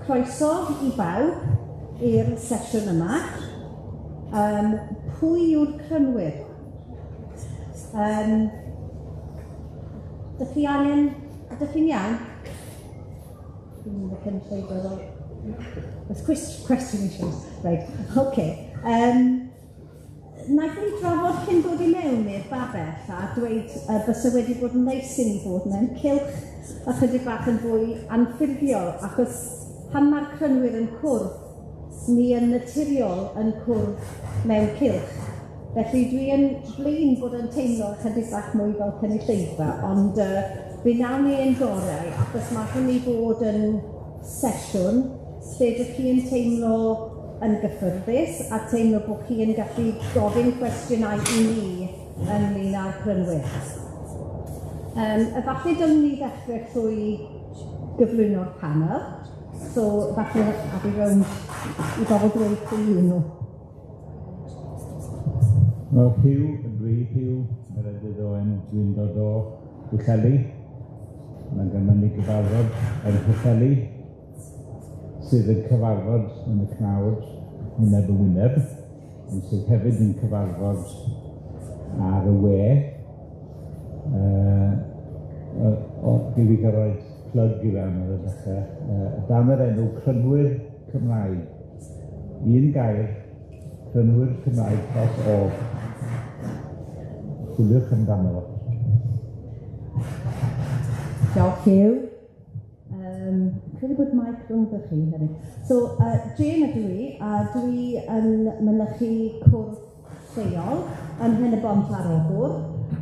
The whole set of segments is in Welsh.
Croeso i bawb i'r sesiwn yma. Pwy yw'r Crynwyr? Dych chi angen, ydych chi'n iawn? Dwi'n mynd i cynulleidfa ddol. It's question issues. Right, okay. Wnaethon ni drafod cyn dod i mewn i'r babell a dweud bysa wedi bod yn neis i ni fod mewn cylch ychydig bach yn fwy anffurfiol, achos pan ma'r Crynwyr yn cwrdd, ni yn naturiol yn cwrdd mewn cylch. Felly dwi yn flin bod yn teimlo ychydig bach mwy fel cynulleidfa, ond fe wnawn ni ein gorau, achos ma' hwn i fod yn sesiwn lle 'dych chi yn teimlo yn gyffyrddus a teimlo bod chi yn gallu gofyn cwestiynau i ni ynglyn â'r Crynwyr. Efallai dylwn ni ddechrau trwy gyflwyno'r panel, so falle af i rownd i bobl dweud pwy yw nhw. Wel, Huw ydw i, Huw Meredydd Owen, dwi'n dod o Bwllheli. Mae gynnon ni gyfarfod yn Pwllheli, sydd yn cyfarfod yn y cnawd wyneb yn wyneb, ond sydd hefyd yn cyfarfod ar y we. Dwi wedi cael rhoi plug i fewn ar y dechrau, dan yr enw Crynwyr Cymraeg. Un gair, Crynwyr Cymraeg dot org. Chwiliwch amdano fo. Diolch, Huw. Credu bod mic rhwngddo chi hefyd. So, Jane ydw i, a dwi yn mynychu cwrdd lleol ym Mhen-y-bont ar Ogwr,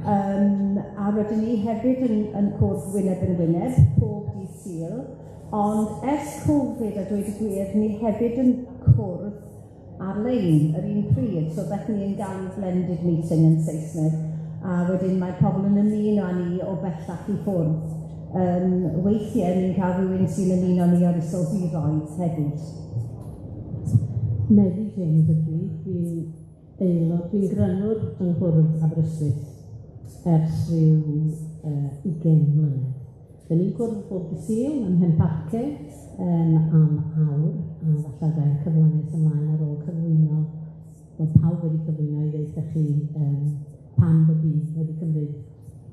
a rydyn ni hefyd yn cwrdd wyneb yn wyneb pob dydd Sul, ond ers Covid, a dweud y gwir, ni hefyd yn cwrdd ar-lein yr un pryd, so beth ni'n galw blended meeting yn Saesneg, a wedyn mae pobl yn ymuno â ni o bellach i ffwrdd. Weithiau ni'n cael rhywun sy'n ymuno â ni o'r Iseldiroedd hefyd. Mary James ydw i, dwi'n aelod, dwi'n grynwr yng Nghwrdd Aberystwyth ers rhyw 20 mlynedd. Dyn ni'n cwrdd bob dydd Sul ym Mhenparce am awr, a falle gael cyfle nes ymlaen ar ôl cyflwyno, bod pawb wedi cyflwyno i ddeutha chi pam bod fi wedi cymryd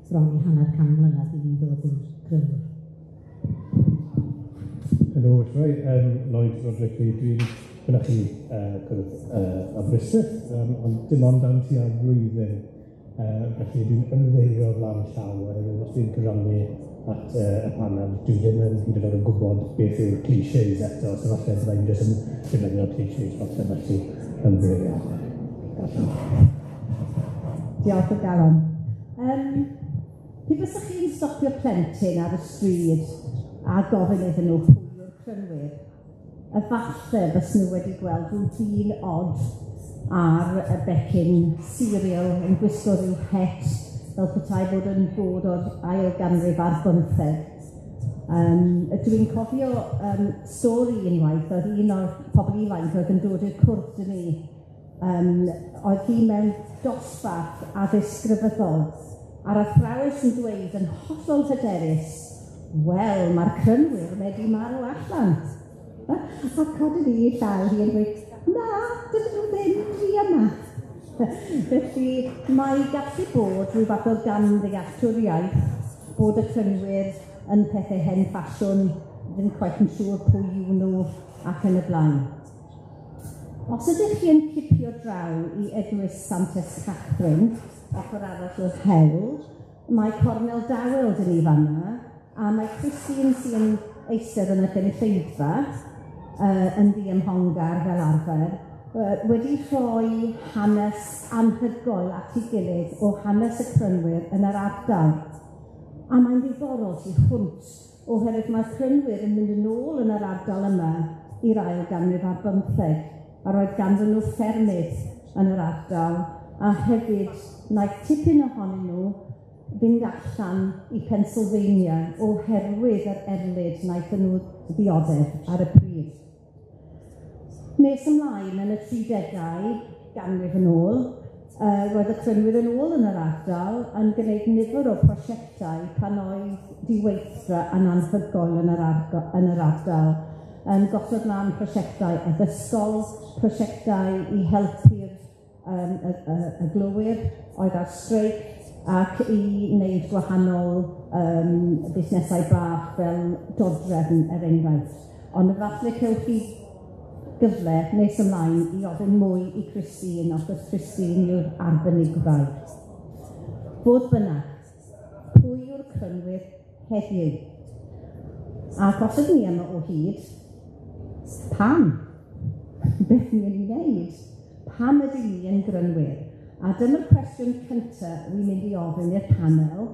bron i 150 mlynedd i fi ddod yn grynwr. Helo, shwmae, Lloyd Roderick fi, dwi'n mynychu cwrdd Aberystwyth, ond dim ond am tua flwyddyn, felly dwi'n ymddiheuro flaen llaw oherwydd os dwi'n cyfrannu at y panel, dwi ddim yn hyd yn oed yn gwybod beth yw'r clichés eto, so falle bydda i'n jyst yn defnyddio clichés falle, felly ymddiheuriadau. Diolch o galon. Pe bysach chi'n stopio plentyn ar y stryd a gofyn iddyn nhw pwy yw'r Crynwyr, efallai fys nhw wedi gweld rhyw dyn od ar y becyn cereal yn gwisgo rhyw het fel petai bod yn dod o'r ail ganrif ar bymtheg. Dwi'n cofio stori unwaith, oedd un o'r pobl ifanc oedd yn dod i'r cwrdd 'da ni, oedd hi mewn dosbarth addysg grefyddol, a'r athrawes yn dweud yn hollol hyderus, wel, mae'r Crynwyr wedi marw allan. A cododd hi ei llaw hi yn dweud, na, dydyn nhw ddim, dwi yma. Felly mae gallu bod rhyw fath o gamddealltwriaeth bod y Crynwyr yn pethau hen ffasiwn, ddim cweit yn siŵr pwy yw nhw ac yn y blaen. Os ydych chi yn cipio draw i Eglwys Santes Catherine, ochr arall o'r hewl, mae Cornel Dawel 'da ni fan'na, a mae Christine sy'n eistedd yn y gynulleidfa, yn ddiymhongar fel arfer, wedi rhoi hanes anhygoel at ei gilydd o hanes y Crynwyr yn yr ardal. A mae'n ddiddorol tu hwnt, oherwydd mae'r Crynwyr yn mynd yn ôl yn yr ardal yma i'r ail ganrif ar bymtheg, a roedd ganddyn nhw ffermydd yn yr ardal, a hefyd wnaeth tipyn ohonyn nhw fynd allan i Pennsylvania oherwydd yr erlid wnaethon nhw ddioddef ar y pryd. Nes ymlaen yn y 30au, ganrif yn ôl, roedd y Crynwyr yn ôl yn yr ardal yn gwneud nifer o prosiectau pan oedd diweithdra yn anhygoel yn yr ardal. yn gosod mlaen prosiectau addysgol, prosiectau i helpu'r y glowyr oedd ar streic, ac i wneud gwahanol busnesau bach fel dodrefn, er enghraifft. Ond efallai cewch chi gyfle nes ymlaen i ofyn mwy i Christine, achos Christine yw'r arbenigwraig. Fodd bynnag, pwy yw'r Crynwyr heddiw? Ac os ydyn ni yma o hyd, pam? Beth ni'n ei wneud? Pam ydyn ni yn Grynwyr? A dyma'r cwestiwn cyntaf wy'n mynd i ofyn i'r panel.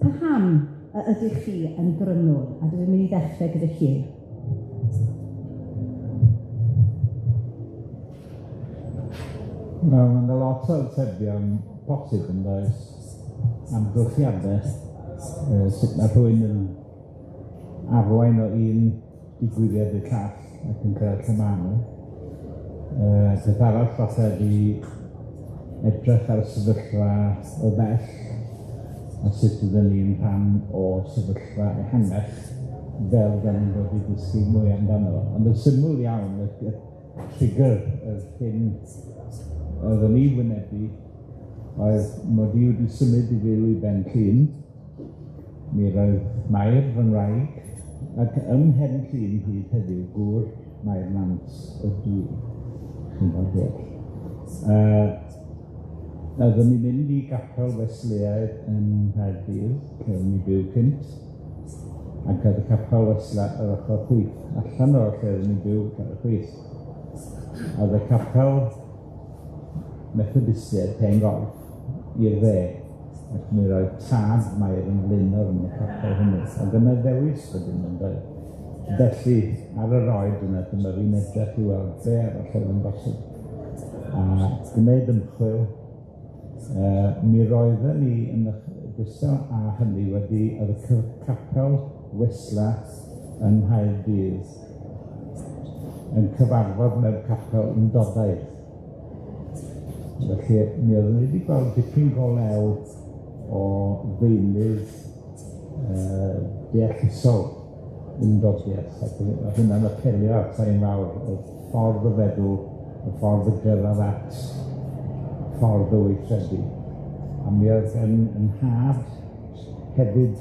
Paham ydych chi yn Grynwr? A dwi'n mynd i ddechrau gyda chi. Wel, ma' 'na lot o atebion posib yn does, amgylchiade, sut ma' rhywun yn arwain o un digwyddiad i'r llall ac yn cyrraedd lle ma' nw. Peth arall falle ydi edrych ar y sefyllfa o bell a sut ydyn ni'n rhan o sefyllfa ehangach fel 'dan ni'n dod i ddysgu mwy amdano fo. Ond yn syml iawn, y trigger, yr hyn oeddwn i wynebu oedd mod i wedi symud i fyw i Ben Llŷn. Mi roedd Mair fy ngwraig, ac ym Mhen Llŷn hyd heddiw, gŵr Mair Nant ydw i. Chi'n cael deall. Oeddwn i'n mynd i gapel Wesleyaidd yn Nghaerdydd, lle o'n i'n byw cynt, ac oedd y capel Wesley ar ochr chwith, allan o'r lle oeddwn i'n byw ar y chwith. Oedd y capel Methodistiaid Hen Gorff i'r dde, ac mi roedd tad Mair yn flaenor yn y capel hwnnw. Ac yna ddewis wedyn yn doedd. Felly, ar yr oed yna, dyma fi'n edrych i weld be arall oedd yn bosib. A gwneud ymchwil, mi roedden ni yn ogystal â hynny wedi, oedd y capel Wesla yng Nghaerdydd yn cyfarfod mewn capel Undodaidd. Felly, mi oeddwn i wedi gweld dipyn go lew o ddeunydd deallusol undodiaeth, ac oedd hwnna'n apelio ata i'n fawr, y ffordd o feddwl, y ffordd o gyrraedd at ffordd o weithredu. A mi oedd yn nhad hefyd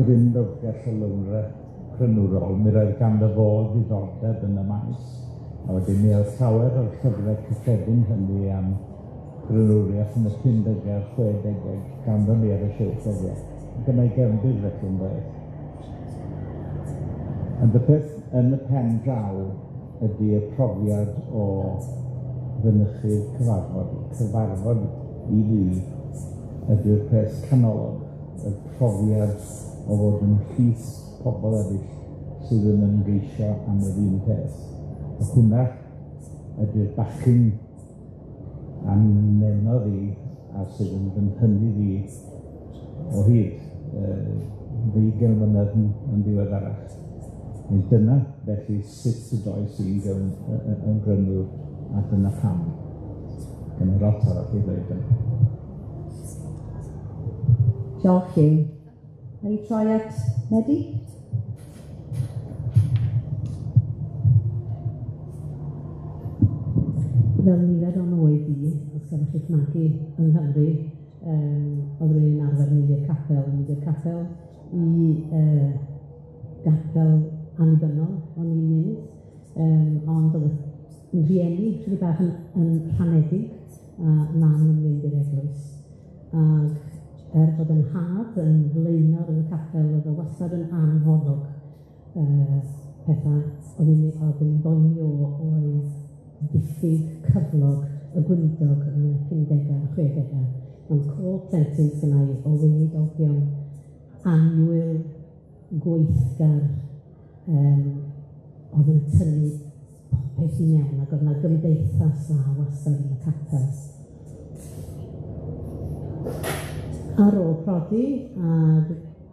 gryn lyfrgell o lyfrau crynwrol, mi roedd ganddo fo ddiddordeb yn y maes. A wedyn mi oedd llawer o'r llyfrau cyffredin hynny am grynwriaeth yn y 50au a'r 60au ganddo ni ar y silff lyfrau. Dyma'i gefndir felly yn doedd. Ond y peth yn y pen draw ydy y profiad o fynychu'r cyfarfod. Cyfarfod i fi ydy'r peth canolog, y profiad o fod ymhlith pobl eraill sydd yn ymgeisio am yr un peth. A hwnna ydy'r bachyn am nenodd i a sydd yn fy nhynnu fi o hyd, 20 mlynedd yn ddiweddarach. Neu dyna felly sut y does i'n yn Grynwr, a dyna pam. Gen i lot arall i ddweud yna. Diolch Huw. Na i troi at Medi? Fel nifer o'n oed i, os gafoch chi'ch magu yng Nghymru, oedd rhywun yn arfer mynd i'r capel, mynd i'r capel i gapel annibynnol o'n i'n mynd, ond oedd yn rhieni chydig bach yn rhanedig, a mam yn mynd i'r eglwys. Ac er bod yn nhad yn flaenor yn y capel, oedd o wastad yn anfoddog. Pethau oedd yn boeni o oedd diffyg cyflog y gweinidog yn y 50au a'r 60au. Ond cof plentyn sgynna i o weinidogion annwyl, gweithgar, oedd yn tynnu popeth i mewn, ac oedd 'na gymdeithas dda wastad yn y capel. Ar ôl prodi a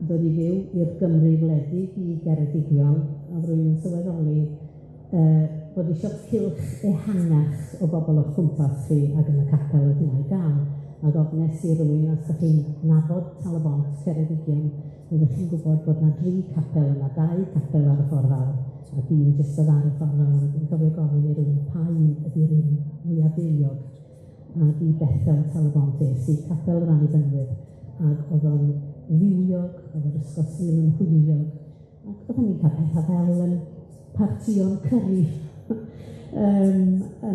dod i fyw i'r Gymru wledig i Geredigion, oedd rhywun yn sylweddoli bod eisiau cylch ehangach o bobl o'ch cwmpas chi ac yn y capel oedd hynna i gael. Ac ofnes i rywun, os ydych chi'n nabod Tal-y-bont, Ceredigion, oeddech chi'n gwybod bod 'na 3 capel yna, 2 capel ar y ffordd fawr. Ac un jyst oedd ar y ffordd lawr, a dwi'n cofio gofyn i rywun pa un ydi'r un mwya bywiog, ac i Bethel Tal-y-bont es i, capel yr Annibynwyr, ac oedd o'n fywiog, oedd yr ysgol Sul yn hwyliog, ac oedden ni'n cael pethau fel partïon curry yn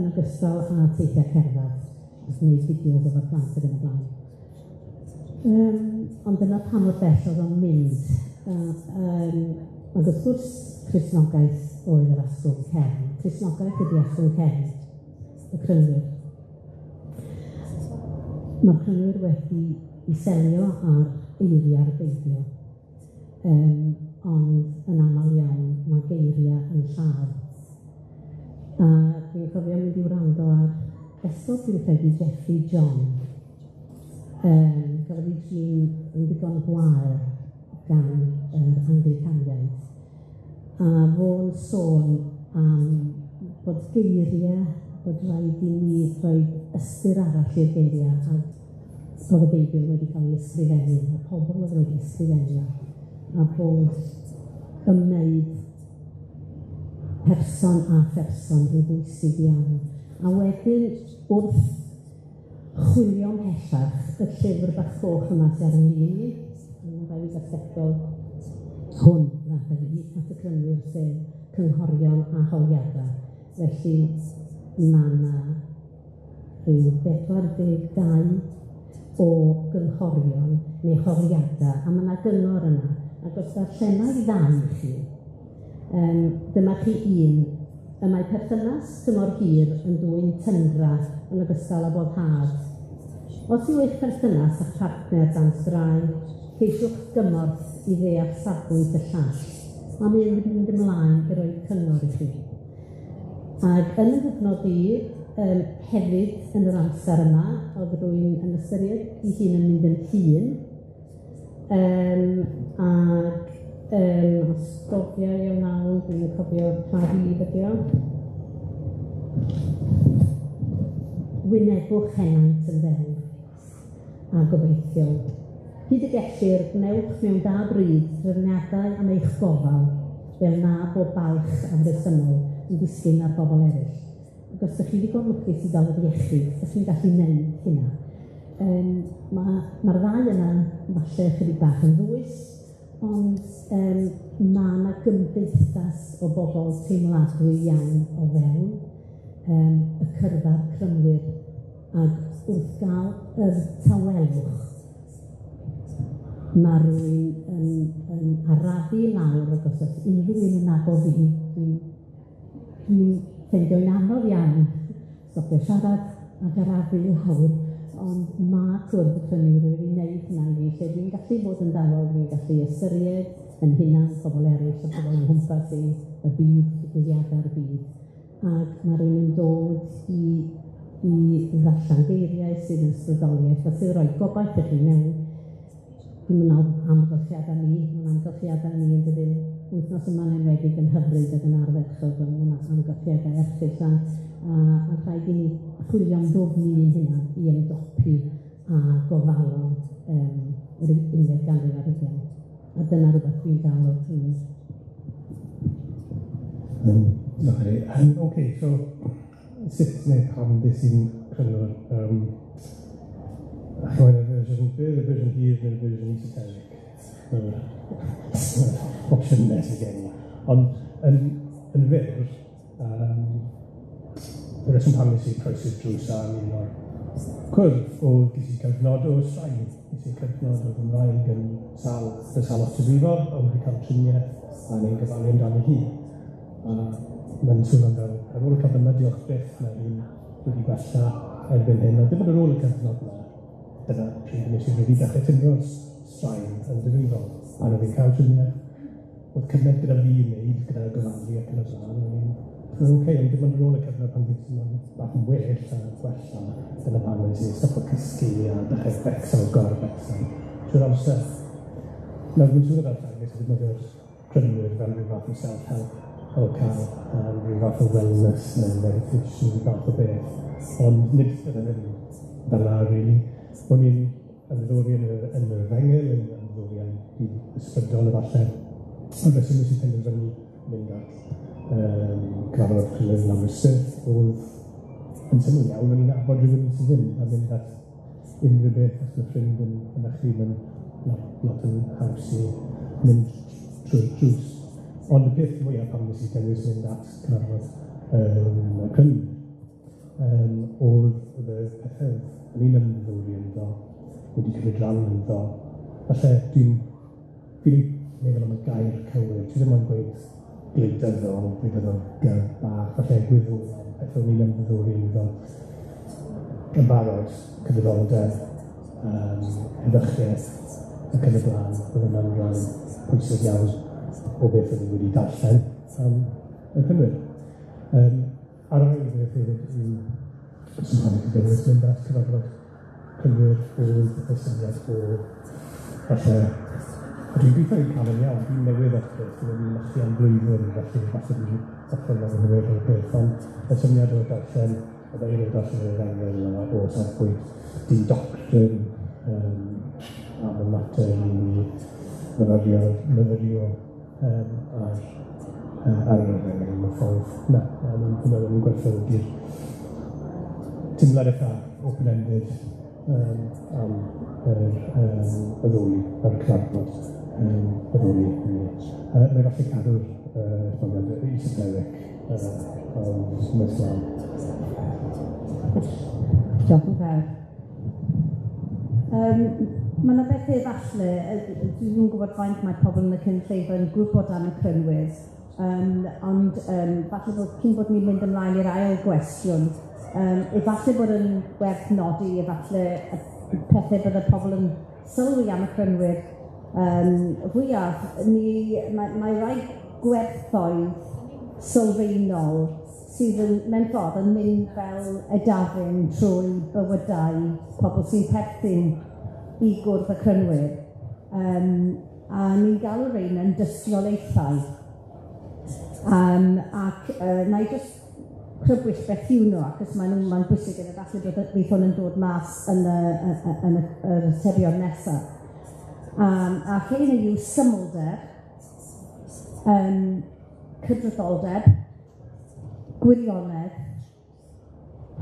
ogystal â teithiau cerdded, a gwneud fideos efo'r plant ac yn y blaen. Ond dyna pa mor bell oedd o'n mynd. Ond wrth gwrs, Cristnogaeth oedd yr asgwrn cefn. Cristnogaeth ydi asgwrn cefn y Crynwyr. Mae'r Crynwyr wedi 'u selio ar eiriau'r Beibl, ond yn aml iawn mae geiriau yn lladd. A dwi'n cofio mynd i wrando ar esgob, dwi'n credu, Jeffrey John. Gafodd ei drin yn ddigon gwael gan yr Anglicaniaid. A fo'n sôn am bod geiriau, bod rhaid i ni rhoi ystyr arall i'r geiriau, a bod y Beibl wedi cael ei ysgrifennu, y pobl oedd wedi ysgrifennu, a bod ymwneud person a pherson yn bwysig iawn. A wedyn, wrth chwilio ymhellach, y llyfr bach coch yma sydd ar 'y nglin i, mae'n rhaid i gasetol hwn, nath e at y Crynwyr, sef Cynghorion a Holiadau. Felly, ma' 'na rhyw 42 o gynghorion neu holiadau, a ma' 'na gyngor yna. Ac os ddarllena i ddau i chi, dyma chi un. Y mae perthynas tymor hir yn dwyn tyndra yn ogystal â boddhad. Os yw eich perthynas a'ch partner dan straen, ceisiwch gymorth i ddeall safbwynt y llall. Mae'n mynd ymlaen i roi cyngor i chi. Ac yn y nghyfnod i, hefyd yn yr amser yma, oedd rywun yn ystyried ei hun yn mynd yn hŷn, ac os gofio i o'n awr, dwi'n cofio pa rhif ydi o. Wynebwch henaint yn ddewr a gobeithiol. Hyd y gellir, gwnewch mewn da bryd drefniadau am eich gofal, fel na bo balch afresymol yn disgyn ar bobl eraill. Ac os ydych chi ddigon lwcus i gael yr iechyd, ydych chi'n gallu gwneud hynna. Mae'r ddau yna falle chydig bach yn ddwys, ond ma' 'na gymdeithas o bobl teimladwy iawn o fewn y cyrddau'r Crynwyr, ac wrth gael yr tawelwch, ma' rywun yn arafu lawr, ac os oes unrhyw un yn nabod fi, dwi'n ffeindio'n anodd iawn stopio siarad ac arafu lawr, ond ma' Cwrdd y Crynwyr wedi wneud hynna i fi, lle dwi'n gallu bod yn dawel, dwi'n gallu ystyried yn hunan, pobl eraill, y pobl yng nghwmpas i, y byd, digwyddiadau'r byd, ac ma' rywun yn dod i ddarllen geiriau sydd yn ysbrydoliaeth a sydd yn rhoi gobaith i chi mewn dim yn amgylchiadau ni, mewn amgylchiadau ni yn dydyn, wythnos yma'n enwedig yn hyfryd ac yn ardderchog, ond mewn amgylchiadau erchyll, a ma' rhaid i ni chwilio'n ddwfn i ni'n hunan i ymdopi a gofalon yr unfed ganrif ar hugain. A dyna rhywbeth dwi'n gael o'r Crynwyr. Diolch i chi. Ocê, so sut neu pam des i'n Crynwr? Roedd y fersiwn byr, y fersiwn hir neu'r fersiwn esoteric. Opsiynau sydd gen i. Ond yn fyr, y reswm pam nes i croesi'r drws a ymuno â'r cwrdd oedd ges i cyfnod o straen, ges i cyfnod o Gymraeg yn sâl, yn salwch difrifol, ond wedi cael triniaeth a neu'n gofalu amdani hi. A mae'n swnio'n fel, ar ôl y cyfnod yma, diolch byth, mae hi'n wedi gwella erbyn hyn, ond dim ond ar ôl y cyfnod yma, dyna pryd nes i wedi dechrau teimlo'r straen yn ddifrifol. Pan oedd hi'n cael triniaeth, oedd cyfnod gyda fi i wneud, gyda gofalu ac yn y blaen, o'n i'n oce, ond dim ond ar ôl y cyfnod pan fi'n teimlo'n bach yn well a gwella, dyna pan nes i stopio cysgu a dechrau becso, gor-becso, trwy'r amser. Nawr, dwi'n siŵr fel llai, nes i ddefnyddio'r Crynwyr fel rhyw fath o self-help, o cael rhyw fath o wellness neu meditation, rhyw fath o beth. Ond nid oedd e ddim fel 'na, really. O'n i'n ymddiddori yn yr efengyl, yn ymddiddori yn byd ysbrydol efallai. Ond reswm nes i penderfynu mynd at cyfarfod Crynwyr yn Aberystwyth oedd yn syml iawn, o'n i'n nabod rhywun sydd ddim, a mynd at unrhyw beth os mae ffrind yn mynychu, mae'n lot yn haws i mynd trwy'r drws. Ond y peth mwyaf pan nes i dewis mynd at cyfarfod y Crynwyr oedd y pethau o'n i'n ymddiddori ynddo, wedi cymryd rhan ynddo. Falle dwi'n meddwl am y gair cywir, dwi ddim yn gweud gwleidyddol, gwleidyddol bach, falle gwyddonol, pethau o'n i'n ymddiddori ynddo yn barod, cydraddoldeb, heddychiaeth ac yn y blaen. Oedd hwnna'n rhan pwysig iawn o beth o'n i wedi darllen am y Crynwyr. A'r ail beth hefyd yw, sy'n pan i dewis mynd at cyfarfod Crynwyr oedd y syniad o falle, a dwi'n gweithio i'n cael yn iawn, dwi'n newydd at beth, dwi'n wedi mynychu am blwyddyn, felly falle dwi'n hollol anghywir o'r peth, ond y syniad o darllen, y ddeir o darllen yr Efengyl o safbwynt dyn doctrine, am y mater i myfyrio ar yr Efengyl mewn ffordd. Na, dwi'n meddwl o'n i'n gwerthfawrogi'r teimlad eitha open-ended am y ddwy, ar y cyfarfod, y ddwy hynny. Mae'n gallu cadw'r esboniad esoteric, ond nes mlaen. Diolch yn fawr. Mae yna bethau efallai, dwi ddim yn gwybod faint mae pobl yn y cynulleidfa yn gwybod am y Crynwyr, ond falle bod cyn bod ni'n mynd ymlaen i'r ail gwestiwn, efallai bod yn werth nodi, efallai y pethau bydde pobl yn sylwi am y Crynwyr fwyaf, mae rai gwerthoedd sylfaenol sydd yn, mewn ffordd yn mynd fel edafyn trwy bywydau pobl sy'n perthyn i gwrdd y Crynwyr. A ni'n galw rhein yn dystiolaethau. Ac na i jyst crybwyll beth yw nhw, achos maen bwysig yn efallai bod fydd hwn yn dod mas yn yr atebion nesaf. A rhein yw symlder, cydraddoldeb, gwirionedd,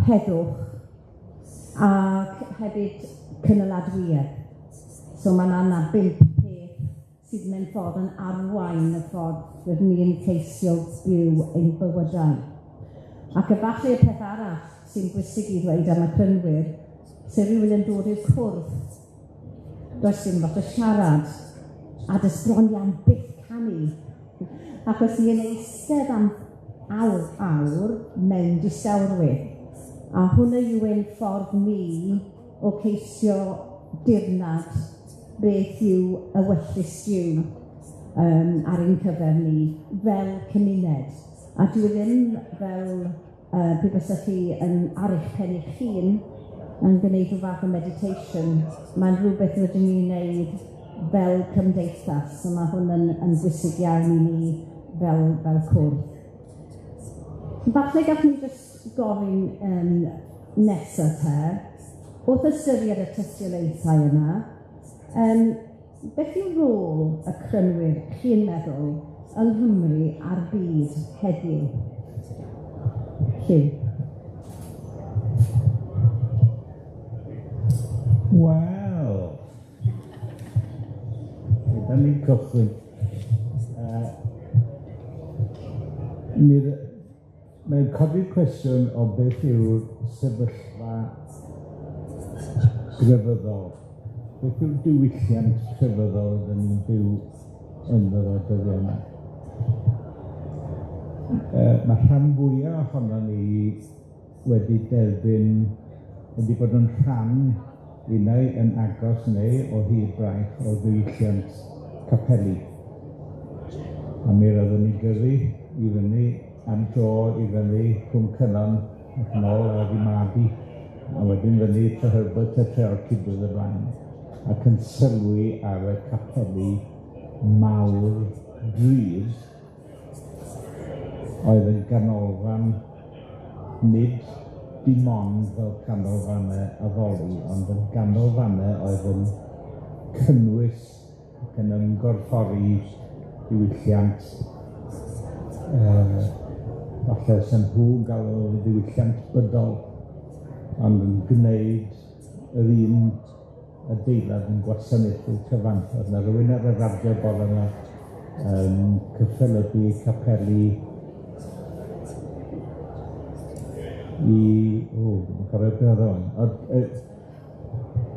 heddwch, ac hefyd cynaladwyedd. So mae yna 5 peth sydd mewn ffordd yn arwain y ffordd rydyn ni'n ceisio byw ein bywydau. Ac efallai y peth arall sy'n bwysig i ddweud am y Crynwyr, sef rhywun yn dod i'r cwrdd. Does dim lot o siarad, a does bron iawn byth canu, achos ni'n eistedd am awr mewn distawrwydd. A hwnna yw ein ffordd ni o ceisio dirnad beth yw ewyllys Duw ar ein cyfer ni fel cymuned. A dwi ddim fel pe bysach chi yn ar eich pen eich hun yn gwneud rhyw fath o meditation. Mae'n rhywbeth rydyn ni'n wneud fel cymdeithas, so mae hwn yn bwysig iawn i ni fel cwrdd. Falle gallwn ni jyst gofyn nesa te, wrth ystyried y tystiolaethau yma, beth yw rôl y Crynwyr, chi'n meddwl, yng Nghymru a'r byd heddiw? Huw. Wel, da ni'n cychwyn. Mae'n codi'r cwestiwn o beth yw'r sefyllfa grefyddol. Beth yw'r diwylliant crefyddol ydyn ni'n byw ynddo fo dyddiau yma? Mae rhan fwyaf ohonon ni wedi derbyn, wedi bod yn rhan unai yn agos neu o hyd braich o ddiwylliant capeli. A mi roeddwn ni'n gyrru i fyny am dro i fyny Cwm Cynon ac yn ôl ar i Madi, a wedyn fyny Treherbert a Treorci y blaen, ac yn sylwi ar y capeli mawr drud oedd yn ganolfan nid dim ond fel canolfannau addoli, ond yn ganolfannau oedd yn cynnwys ac yn ymgorffori diwylliant Falle sy'n nhw'n gael o ddiwylliant bydol, ond yn gwneud yr un adeilad yn gwasanaethu cyfan. Oedd 'na rywun ar y radio bore 'ma yn cyffelybu capeli i, o, dwi'm yn cofio be' o'dd o ŵan, ond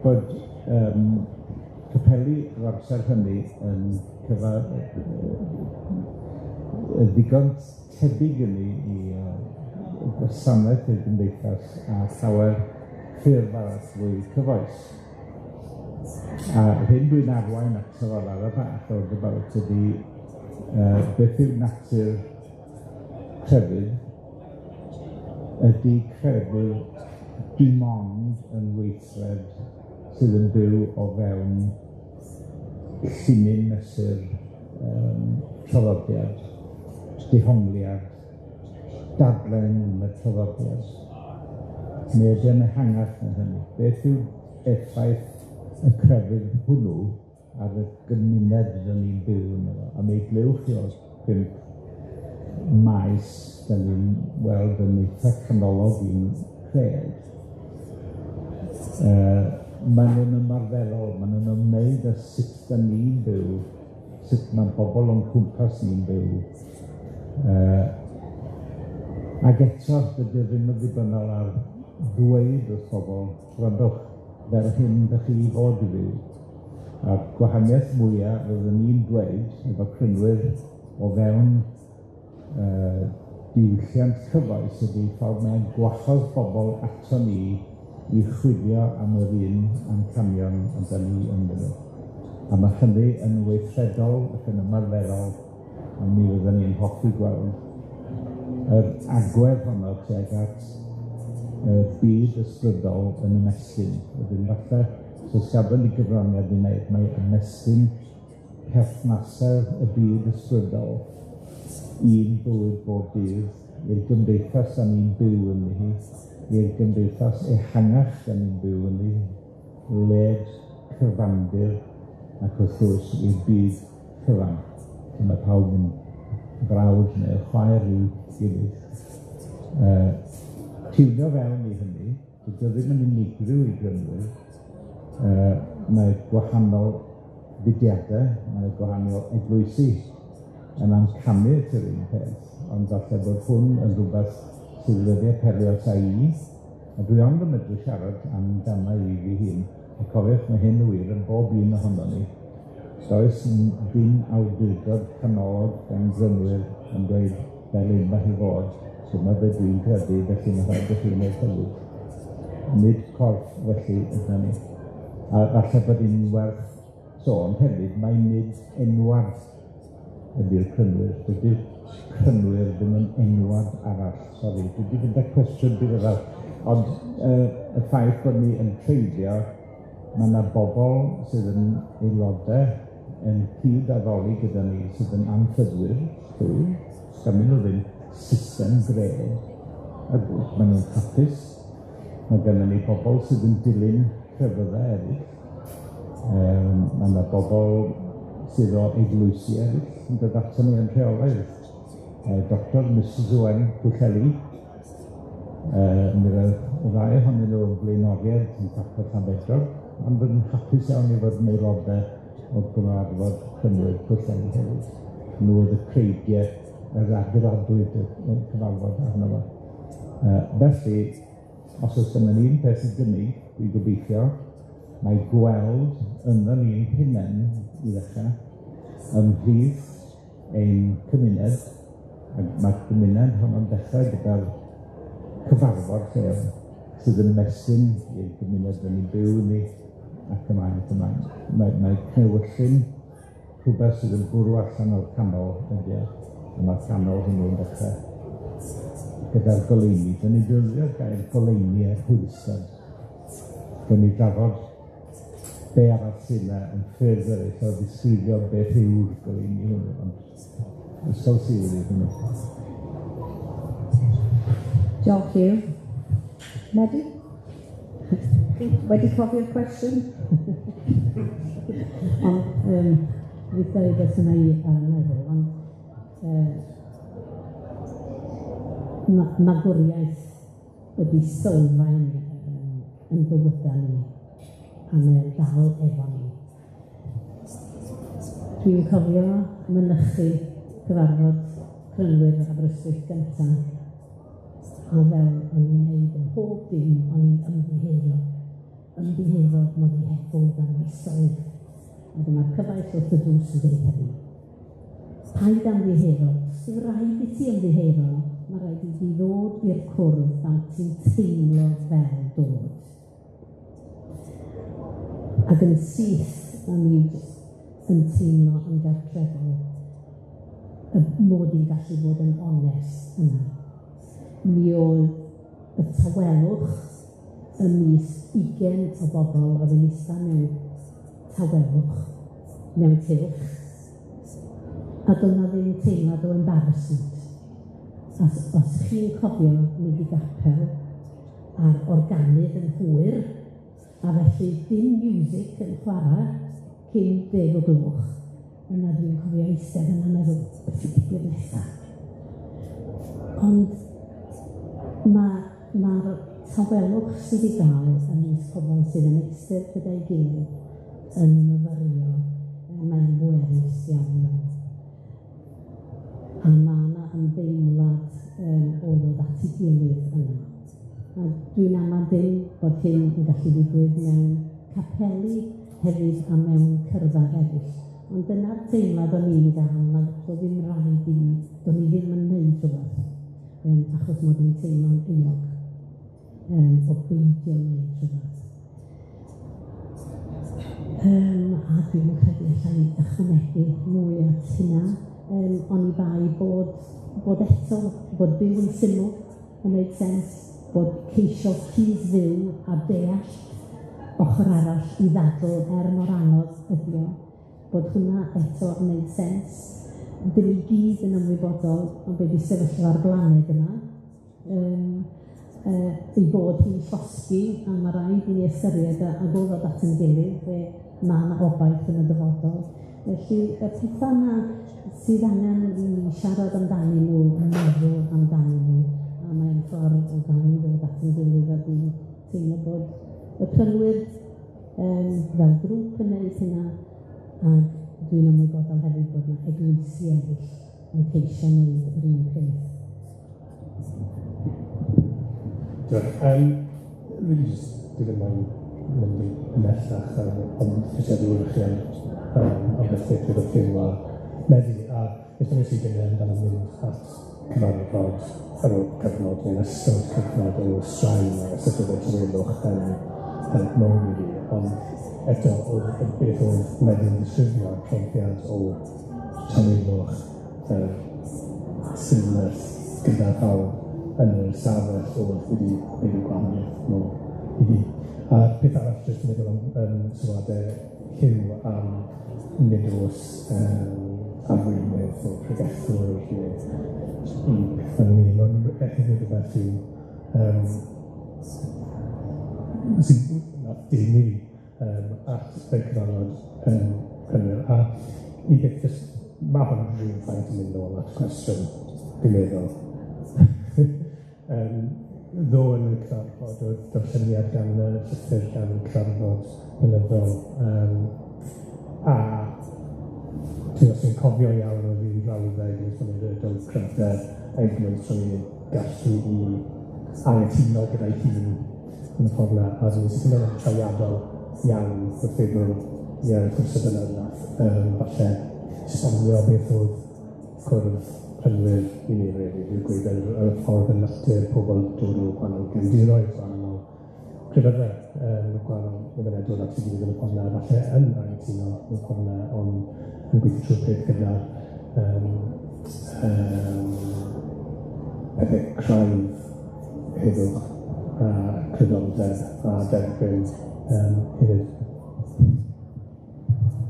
bod capeli yr amser hynny yn ddigon tebyg i ni i gwasanaeth i'r gymdeithas a llawer ffyrdd arall fwy cyfoes. A hyn dwi'n arwain ato fo ar bach o'r about ydi beth yw natur crefydd? Ydi crefydd dim ond yn weithred sydd yn byw o fewn llinyn mesur traddodiad, dehongliad, dadlen yn y traddodiad, neu ydy o'n ehangach na hynny? Beth yw effaith y crefydd hwnnw ar y gymuned rydyn ni'n byw ynddo fo? A mi glywch chi o'r 5 maes 'dan ni'n weld yn eitha canolog i'n cred. Ma' nw'n ymarferol, ma' nw'n ymwneud â sut 'dan ni'n byw, sut ma' bobol o'n cwmpas ni'n byw. Ag eto, dydy o ddim yn ddibynnol ar ddweud wrth bobol, gwrandwch, fel hyn dach chi i fod i fyw. A'r gwahaniaeth mwya fyddwn ni'n dweud efo Crynwyr o fewn diwylliant cyfoes ydy ffordd mae'n gwahodd bobol ato ni i chwilio am yr un amcanion yndan ni ynddyn nhw. A ma' hynny yn weithredol ac yn ymarferol, a mi fydden ni'n hoffi gweld yr agwedd honno tuag at y byd ysbrydol yn ymestyn. Wedyn falle, os oes gafon ni gyfraniad i wneud, mae ymestyn perthnasedd y byd ysbrydol i'n bywyd bob dydd, i'r gymdeithas da ni'n byw ynddi hi, i'r gymdeithas ehangach da ni'n byw ynddi, led cyfandir, ac wrth gwrs i'r byd cyfan. Lle mae pawb yn brawd neu chwaer i'w gilydd. Tiwnio fewn i hynny, dydy o ddim yn unigryw i Grynwyr. Mae gwahanol fudiadau, mae gwahanol eglwysi yn amcanu at yr un peth, ond falle bod hwn yn rhywbeth sydd wedi apelio ata i, a dwi ond yn medru siarad amdana i fi hun. A cofiwch, mae hyn yn wir yn bob un ohonon ni. Does dim awdurdod canolog gan Grynwyr yn dweud fel hyn ma' hi fod, dyma be dwi'n credu, felly ma' rhaid i chi wneud hefyd. Nid corff felly ydan ni. A falle bod hi'n werth sôn hefyd, mae nid enwad ydi'r Crynwyr. Dydi'r Crynwyr ddim yn enwad arall. Sori, dwi 'di fynd â cwestiwn diweddar. Ond y ffaith bod ni yn treulio, ma' 'na bobol sydd yn aelodau yn cyd-addoli gyda ni sydd yn anffyddwyr, llwyr, ganddyn nhw ddim system gred, a maen nhw'n hapus. Mae gennym ni bobol sydd yn dilyn crefyddau eraill. Ma' 'na bobol sydd o eglwysi eraill yn dod ato ni yn rheolaidd. Doctor Mrs Owen Pwllheli, mi roedd y ddau ohonyn nhw yn blaenoriaid yn Capel Llanbedrog, ond yn hapus iawn i fod yn aelodau o'r Gyfarfod Crynwyr Pwllheli hefyd. Nhw oedd y creigiau yr adeiladwyd y cyfarfod arno fo. Felly, os oes gynnon ni un peth i gynnig, dwi'n gobeithio, mae gweld ynddo ni'n hunain i ddechrau, ymhlith ein cymuned, ac mae'r gymuned honno'n dechrau gyda'r cyfarfod lleol sydd yn ymestyn i'r gymuned 'dan ni'n byw ynddi, ac ymlaen ac ymlaen. Mae cnewyllyn rhywbeth sydd yn bwrw allan o'r canol ydy o, a ma'r canol hwnnw'n dechrau gyda'r goleuni. 'Dan ni'n defnyddio'r gair goleuni er hwylustod. Gawn ni drafod be arall sydd 'na yn ffyrdd eraill o ddisgrifio beth yw'r goleuni hwnnw, ond ysgol Sul yw hwnnw. Diolch Huw. Medi? Wedi cofio'r cwestiwn? Ond fydd dweud beth yna i ar y meddwl, ond Magwriaeth ydi sylfaen yn bywyda ni, a mae o'n dal efo ni. Dwi'n cofio mynychu cyfarfod Crynwyr Aberystwyth gynta, a fel o'n i'n neud yn mhob dim, o'n i'n ymddiheuro. Ymddiheuro mod i heb fod am misoedd. A dyma'r cyfaill wrth y drws yn deud hynny. Paid ymddiheuro, sy'n rhaid i ti ymddiheuro, mae rhaid i ti ddod i'r cwrdd pan ti'n teimlo fel dod. Ac yn syth, o'n i yn teimlo yn gartrefol, y mod i'n gallu bod yn onest yna. Mi oedd y tawelwch ymysg 20 o bobl oedd yn ista mewn tawelwch, mewn cylch, a doedd 'na ddim teimlad o embarrassment. Os chi'n cofio mynd i gapel a'r organydd yn hwyr, a felly dim music yn chwarae cyn 10 o gloch, yna dwi'n cofio eistedd yna'n meddwl, beth sy'n digwydd nesaf? Ond mae'r tawelwch sydd i gael ymysg pobl sydd yn eistedd gyda'i gilydd yn myfyrio, mae'n bwerus iawn iawn. A ma' 'na ymdeimlad o ddod at ei gilydd yna. A dwi'n amau dim bod hyn yn gallu digwydd mewn capeli hefyd a mewn cyrddau eraill. Ond dyna'r teimlad o'n i'n gael, na doedd ddim rhaid i mi, do'n i ddim yn neud rhywbeth, achos mod i'n teimlo'n euog o beidio wneud rhywbeth. A dwi'm yn credu alla i ychwanegu mwy at hynna, oni bai bod eto, bod byw yn syml yn neud sens, bod ceisio cyd-fyw a deall ochr arall i ddadl er mor anodd ydi o, bod hwnna eto yn neud sens. Dyn ni gyd yn ymwybodol o be' 'di sefyllfa'r blaned yma, ei bod hi'n llosgi, a ma' raid i ni ystyried a ddod at ein gilydd, fe ma' 'na obaith yn y dyfodol. Felly y petha 'na sydd angen i ni siarad amdanyn nhw, meddwl amdanyn nhw, a mae'n ffordd o gael ni ddod at ein gilydd, a dwi'n teimlo bod y Crynwyr fel grŵp yn neud hynna, a dwi'n ymwybodol hefyd bod 'na eglwysi eraill yn ceisio neud yr un peth. Diolch. Really just dwi ddim moyn mynd ymhellach, ond jyst i adlewyrchu am beth dwedodd Huw a Medi, a beth nes i gynnig amdano mynd at cyfarfod ar ôl cyfnod neu'n ystod cyfnod o straen a sut oedd y tawelwch yn help mawr i fi, ond eto oedd beth oedd Medi'n disgrifio, profiad o tawelwch, symledd gyda phawb yn yr ystafell oedd wedi gwneud y gwahaniaeth mawr i fi. A peth arall, jyst yn meddwl am sylwadau Huw am nid oes arweinydd neu pregethwr neu peth fel 'ny, mae'n hefyd rhywbeth yw sy'n nath denu fi at y cyfarfod Crynwyr. A un peth jyst, ma' hwn rhywfaint yn mynd nôl at cwestiwn, dwi'n meddwl. Ddo yn y cyfarfod oedd darlleniad gan y llythyr gan y cyfarfod blynyddol, a ti'n os ti'n cofio iawn oedd un frawddeg yn sôn am y cryfder eglwys trwy gallu i anghytuno gyda'i hun yn y ffordd 'na, a dwi'n sicr yn trawiadol iawn wrth feddwl, ie, wrth gwrs y dyna nath falle esbonio beth oedd cwrdd Crynwyr i mi rili, dwi'n gweud yr ffordd yn natur pobl dod o gwahanol gefndiroedd, gwahanol crefyddau, gwahanol gymunedau dod at ei gilydd yn y ffordd 'na, falle yn anghytuno yn y ffordd 'na, ond yn gweithio trwy'r peth gyda'r pethau craidd heddwch a cydraddoldeb a derbyn hefyd.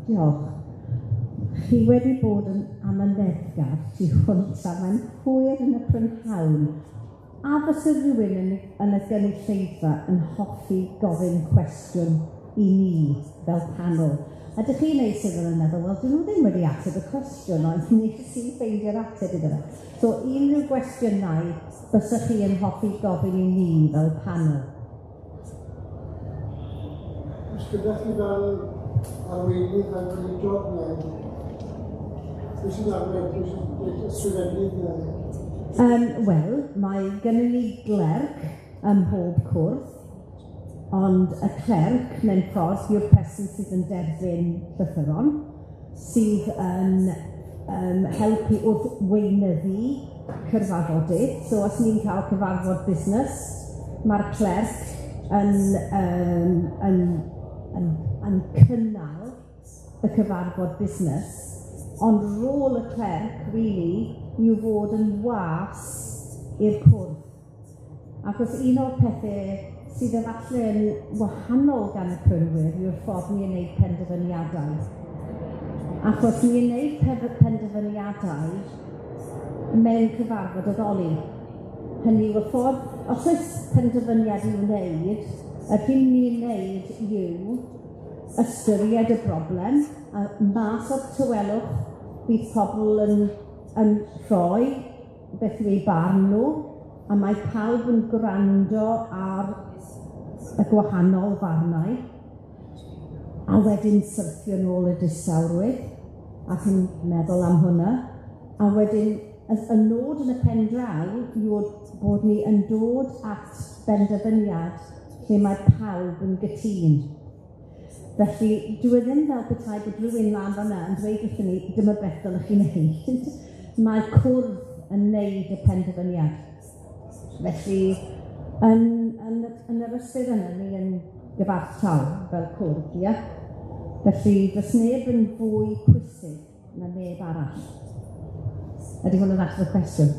Diolch. Chi wedi bod yn amyneddgar tu hwnt, a mae'n hwyr yn y prynhawn. A fysa rhywun yn y gynulleidfa yn hoffi gofyn cwestiwn i ni fel panel? A dych chi'n neud sydd yn meddwl, wel, dyn nhw ddim wedi ateb y cwestiwn, ond nes i ffeindio'r ateb iddo fe. So, unrhyw gwestiynau bysach chi yn hoffi gofyn i ni fel panel? Os gyda chi fel arweinydd, fel gweinidog, neu pwy sy'n arwain, pwy sy'n ysgrifennydd neu? Wel, mae gynnon ni glerc ym mhob cwrdd, ond y clerc mewn ffordd yw'r person sydd yn derbyn llythyron, sydd yn helpu wrth weinyddu cyfarfodydd. So os ni'n cael cyfarfod busnes, mae'r clerc yn cynnal y cyfarfod busnes, ond rôl y clerc really yw fod yn was i'r cwrdd. Achos un o'r pethe sydd efallai yn wahanol gan y Crynwyr yw'r ffordd ni'n wneud penderfyniadau. Achos ni'n wneud penderfyniadau mewn cyfarfod addoli. Hynny yw y ffordd, os oes penderfyniad i'w wneud, yr hyn ni'n wneud yw ystyried y broblem, a mas o'r tawelwch bydd pobl yn rhoi beth yw eu barn nhw, a mae pawb yn gwrando ar y gwahanol farnau, a wedyn syrthio nôl y distawrwydd, ac yn meddwl am hwnna, a wedyn y nod yn y pen draw yw bod ni yn dod at benderfyniad lle mae pawb yn gytûn. Felly, dyw e ddim fel petai bod rhywun lan fan'na yn dweud wrthyn ni, dyma beth dylech chi wneud. Mae cwrdd yn wneud y penderfyniad. Felly, yn yr ystyr yna, ni yn gyfartal fel cwrdd, ie? Felly, does neb yn fwy pwysig na neb arall. Ydy hwn yn ateb y cwestiwn?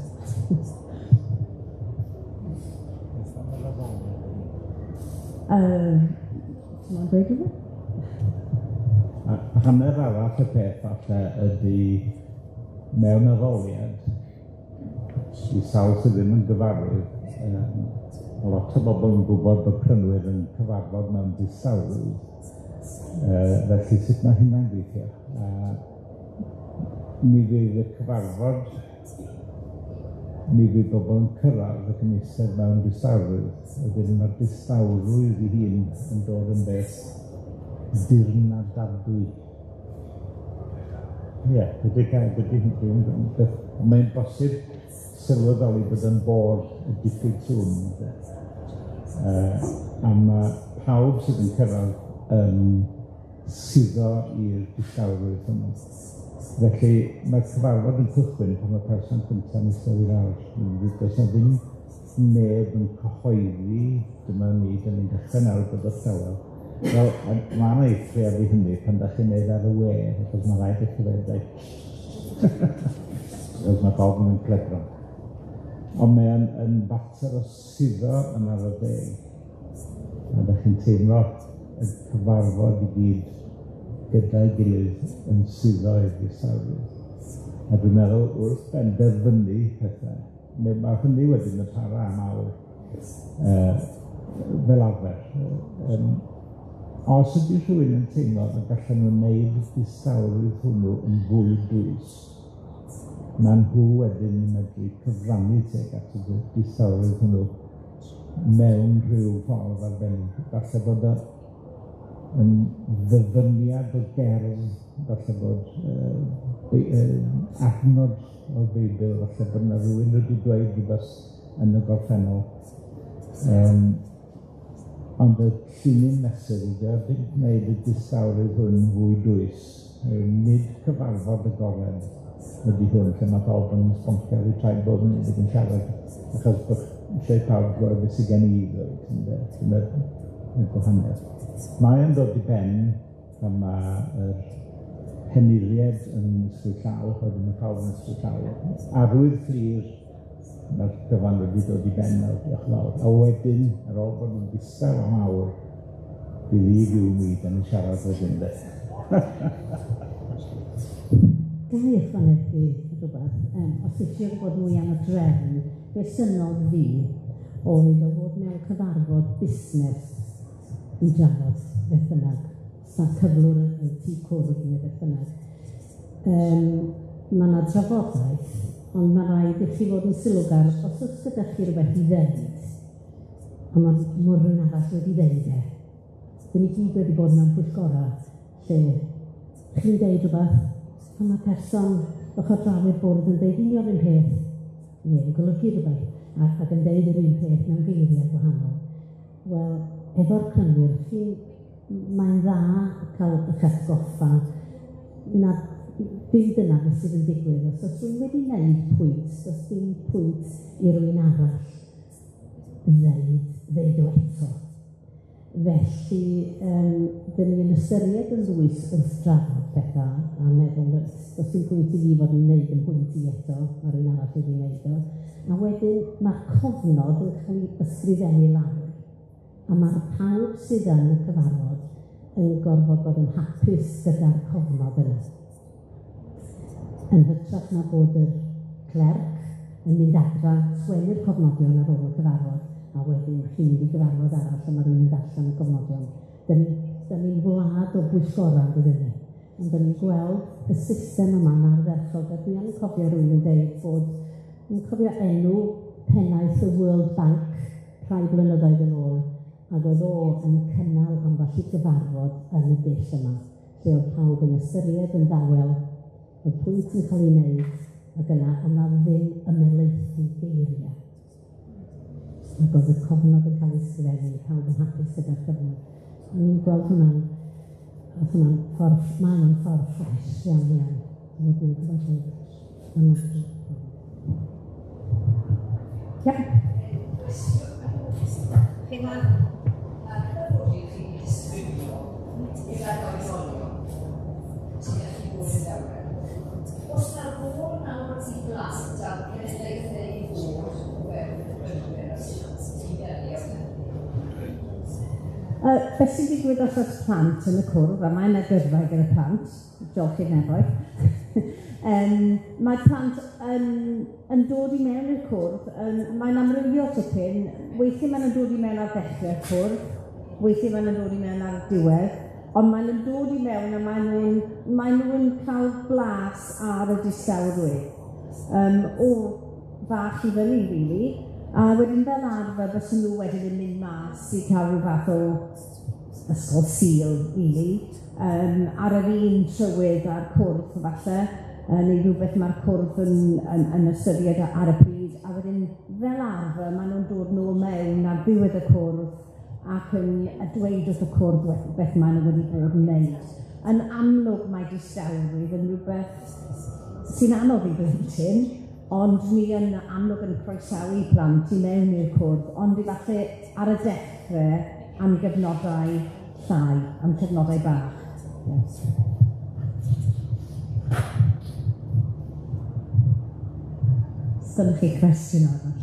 Ti'n moyn dweud rhywbeth? A hanner arall y peth falle ydy mewn addoliad, i sawl sydd ddim yn gyfarwydd, ma' lot o bobl yn gwybod bod Crynwyr yn cyfarfod mewn distawrwydd, felly sut mae hynna'n gweithio? Mi fydd y cyfarfod, mi fydd bobl yn cyrraedd ac yn eistedd mewn distawrwydd, wedyn mae'r distawrwydd ei hun yn dod yn beth dirnadadwy. Ie, mae'n bosib sylweddoli bod yn bôr y diffyg sŵn. A ma' pawb sydd yn cyrraedd yn suddo i'r distawrwydd hwnnw. Felly mae'r cyfarfod yn cychwyn pan mae'r person cyntaf yn eistedd i lawr. Does 'na ddim neb yn cyhoeddi, dyma ni, 'dan ni'n dechrau nawr bod o'r tawel. Wel, ma' 'na eithriad i hynny pan dach chi'n neud ar y we, achos ma' raid i chi ddeud, reit. Achos ma' pawb yn mynd clebran. Ond mae o'n yn fater o suddo yn araf deg. A dach chi'n teimlo y cyfarfod i gyd gyda'i gilydd yn suddo i'r distawrwydd. A dwi'n meddwl wrth benderfynu pethau, mae hynny wedyn yn para am awr fel arfer. Os ydy rhywun yn teimlo y gallan nhw wneud distawrwydd hwnnw yn fwy dwys, ma' nhw wedyn yn medru cyfrannu tuag at y distawrwydd hwnnw mewn rhyw ffordd arbennig. Falle bod o yn ddyfyniad o gerdd, falle bod adnod o'r Beibl, falle bod 'na rywun wedi dweud rhywbeth yn y gorffennol. Ond y llinyn mesur ydy o, dim gwneud y distawrwydd hwn yn fwy dwys. Nid cyfarfod agored ydy hwn, lle mae pawb yn sboncio ar eu traed bob munud ac yn siarad, achos bod eisiau pawb glywed beth sydd gen i i ddweud, ynde? Dyna'r gwahaniaeth. Mae o'n dod i ben pan mae'r henuriad yn ysgwyd llaw, wedyn mae pawb yn ysgwyd llaw. Arwydd clir, mae'r cyfan wedi dod i ben nawr, diolch yn fawr. A wedyn, ar ôl bod yn ddistaw am awr, believe you me, da ni'n siarad wedyn, de. Ga i ychwanegu rhywbeth? Os ti isio gwybod mwy am y drefn, be synodd fi oedd o fod mewn cyfarfod busnes i drafod beth bynnag, sa cyflwr y tŷ cwrdd neu beth bynnag. Ma' 'na drafodaeth, ond ma' raid i chi fod yn sylwgar os oes gyda chi rywbeth i ddeud, a ma' rywun arall wedi ddeud e. Dyn ni gyd wedi bod mewn pwyllgora lle chi'n deud rhywbeth, a ma' person ochr draw i'r bwrdd yn deud union yr un peth, neu'n golygu rhywbeth, ac yn deud yr un peth mewn geiriau gwahanol. Wel, efo'r Crynwyr, mae'n dda cael eich atgoffa na dim dyna beth sydd yn digwydd. Os oes rhywun wedi wneud pwynt, does dim pwynt i rywun arall ddeud o eto. Felly, dyn ni'n ystyried yn ddwys wrth drafod pethau a meddwl, reit, does dim pwynt i fi fod yn wneud yn pwynt i eto, mae rhywun arall wedi wneud o. A wedyn mae'r cofnod yn cael ei ysgrifennu lawr, a mae'r pawb sydd yn y cyfarfod yn gorfod bod yn hapus gyda'r cofnod yna. Yn hytrach na bod yr clerc yn mynd adra, sgwennu'r cofnodion ar ôl y cyfarfod, a wedyn chi'n mynd i gyfarfod arall a mae rhywun yn darllen y cofnodion. Dyn ni'n wlad o bwyllgora, dydyn ni. Ond dyn ni'n gweld y system yma'n ardderchog, a dwi yn cofio rhywun yn deud bod, yn cofio enw pennaeth y World Bank rhai blynyddoedd yn ôl, ac oedd o yn cynnal ambell i gyfarfod yn y dull yma, lle oedd pawb yn ystyried yn dawel, oedd pwynt yn cael ei wneud, ac yna oedd 'na ddim ymhelaethu geiriau. Ac oedd y cofnod yn cael ei sgrifennu, pawb yn hapus gyda'r cyfnod. O'n i'n gweld hwnna'n, oedd hwnna'n ffordd, mae o'n ffordd ffres iawn iawn, i fod mewn cyfarfod. Ia. Chi moyn, mae'r cyfarfodydd chi'n disgrifio gyda'r oedolion sy'n gallu bod yn dawel. Oes 'na rôl nawr i blant a'r cenedlaethau i ddod o fewn y Crynwyr a sut ti'n delio â hynny? Beth sy'n digwydd os oes plant yn y cwrdd, a mae yna gyrfa gyda plant, diolch i'r nefoedd. Mae plant yn dod i mewn i'r cwrdd, mae'n amrywio tipyn, weithiau maen nhw'n dod i mewn ar ddechrau'r cwrdd, weithiau maen nhw'n dod i mewn ar y diwedd, ond maen nhw'n dod i mewn a maen nhw'n cael blas ar y distawrwydd, o fach i fyny, really. A wedyn fel arfer, fysen nhw wedyn yn mynd mas i cael rhyw fath o ysgol Sul, really, ar yr un trywydd a'r cwrdd, falle, neu rhywbeth mae'r cwrdd yn ystyried ar y pryd. A wedyn, fel arfer, maen nhw'n dod nôl mewn ar ddiwedd y cwrdd ac yn dweud wrth y cwrdd beth maen nhw wedi bod yn wneud. Yn amlwg mae distawrwydd yn rhywbeth sy'n anodd i blentyn, ond ni yn amlwg yn croesawu plant i mewn i'r cwrdd, ond efallai ar y dechrau am gyfnodau llai, am cyfnodau bach. Yes. Sgynnoch chi cwestiwn arall?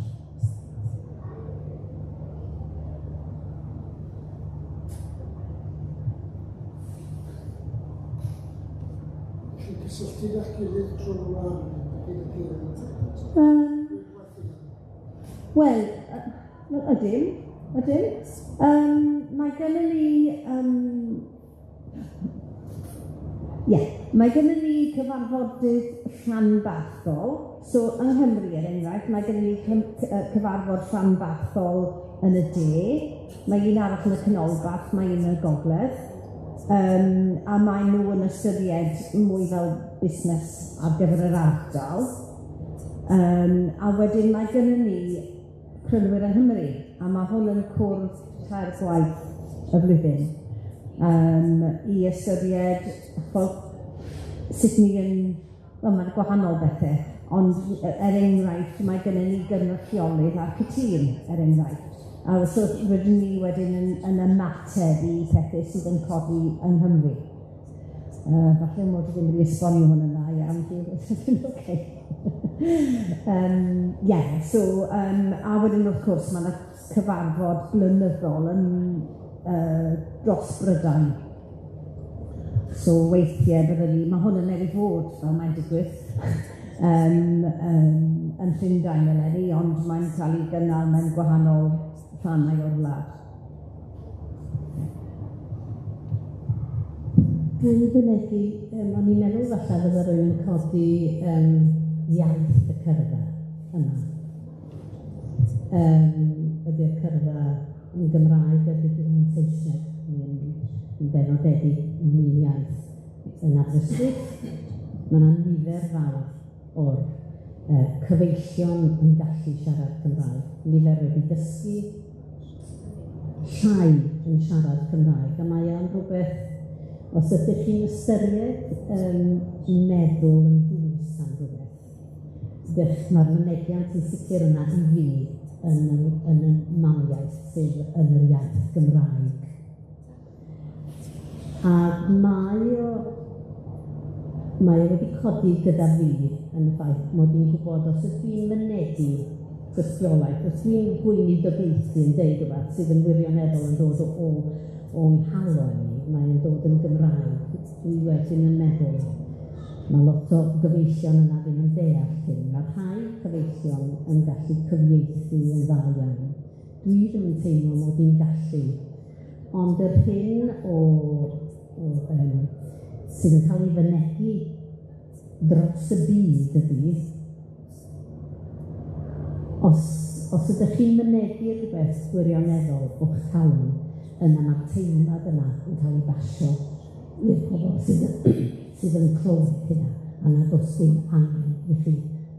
Chi'n cysylltu â'ch gilydd drwy'r wlad hyd y gilydd? Wel, ydyn, ydyn. Mae gennym ni, ie, mae gennym ni cyfarfodydd rhanbarthol. So yng Nghymru, er enghraifft, mae gennym ni cyfarfod rhanbarthol yn y de, mae un arall yn y canolbarth, mae un yn y gogledd, a maen nhw yn ystyried mwy fel busnes ar gyfer yr ardal. A wedyn mae gennym ni Crynwyr yng Nghymru, a mae hwn yn cwrdd 3 gwaith y flwyddyn, i ystyried sut ni yn, wel, mae'n gwahanol bethau, ond er enghraifft, mae gennym ni gynrychiolydd ar cytûn, er enghraifft. A so rydyn ni wedyn yn ymateb i pethau sydd yn codi yng Nghymru. Falle mod i ddim wedi esbonio hwn yn dda iawn, dwi'n okay. A wedyn wrth gwrs mae yna cyfarfod blynyddol yn dros Brydain. So weithiau byddwn ni, mae hwn yn newydd fod, fel mae'n digwydd, yn Llundain eleni, ond mae'n cael ei gynnal mewn gwahanol rhannau o'r wlad. Ga i fynegi, o'n i'n meddwl falle fydde rywun yn codi iaith y cyrfa yma. Ydy'r cyrfa yn Gymraeg, ydy yn Saesneg, yn benodedig mewn un iaith yn Aberystwyth. Mae yna nifer fawr o'r cyfeillion yn gallu siarad Cymraeg, nifer wedi dysgu, llai yn siarad Cymraeg, a mae o'n rhywbeth, os ydych chi'n ystyried meddwl yn ddwys am rhywbeth, mae'r mynegiant yn sicr yna i fi yn y mamiaith sydd yn yr iaith Gymraeg. A mae o wedi codi gyda fi yn y ffaith mod i'n gwybod os ydw i'n mynegi dystiolaeth, os dwi'n gweinidogaethu yn deud rhywbeth sydd yn wirioneddol yn dod o'n nghalon i, mae'n dod yn Gymraeg. Dwi wedyn yn meddwl, mae lot o gyfeillion yna ddim yn deall hyn. Mae rhai cyfeillion yn gallu cyfieithu yn dda iawn. Dwi ddim yn teimlo mod i'n gallu. Ond yr hyn sydd yn cael ei fynegi dros y byd ydy, os ydych chi'n mynegi rhywbeth gwirioneddol o'ch calon, yna mae'r teimlad yna yn cael ei basio i'r pobl sydd yn clywed hynna, a nad oes dim angen i chi